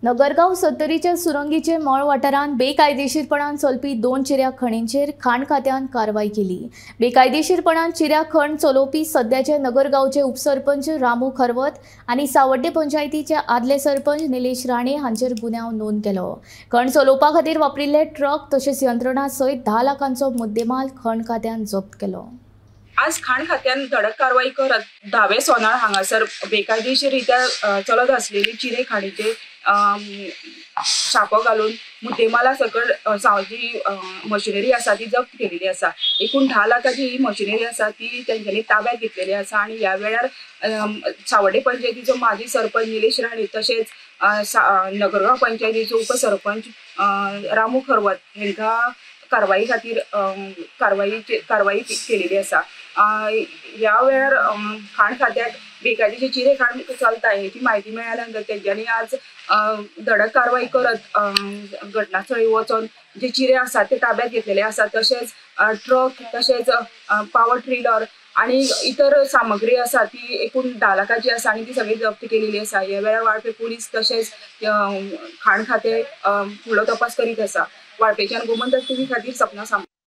नगरगांव सत्तरीच्या सुरंगीचे मळ वाठारांत बेकायदेशीरपणान चलपी 2 चिऱ्या खणींचेर खाण खात्यान कारवाय केली। बेकायदेशीरपणान चिऱ्या खण चलोवपी सद्याचे नगरगांवचे उपसरपंच रामू खरवत आनी सावड्डे पंचायतीचे आदले सरपंच निलेश राणे हांचेर गुन्यांव नोंद केलो। खण चलोवपा खातीर वापरिल्ले ट्रक तशेंच यंत्रणा सयत 10 लाखांचो मुद्देमाल खण खात्यान जप्त केलो। आज खाण खात्यान धडक कारवाई करत धावे सोनाळ हांगासर बेकायदेशीर रित्या चलत असलेली चिरे खाणीचे छापो घालून मुद्देमाला सकट जी मशिनरी आसा ती जप्त केलेली आसा। एकूण 10 लाखाची ही मशिनरी आसा ती तेंच्यांनी ताब्यात घेतलेली आसा आनी ह्या वेळार सावड्डे पंचायतीचो माजी सरपंच निलेश राणे तशेंच नगरगांव पंचायतीचो उपसरपंच रामू खरवत हेंकां कारवाई खातीर कारवाई केलेली आसा। ह्या वेळार खाण खात्याक बेकायदेशीर चिरे खाण चलता हेची म्हायती मेळ्ळ्या नंतर तेंच्यांनी आज धडक कारवाई करत घटनास्थळी वचोन जे चिरे आसात ते ताब्यात घेतलेले आसात, तशेंच ट्रक तशेंच पावर ट्रिलर आनी इतर सामग्री आसा ती एकूण 10 लाखाची आसा आनी ती सगळी जप्त केलेली आसा। ह्या वेळार वाळपे पुलीस तशेंच खाण खातें फुडलो तपास करीत आसा। वाळपेच्यान गोमंतक टीव्ही खातीर सपना सामंत।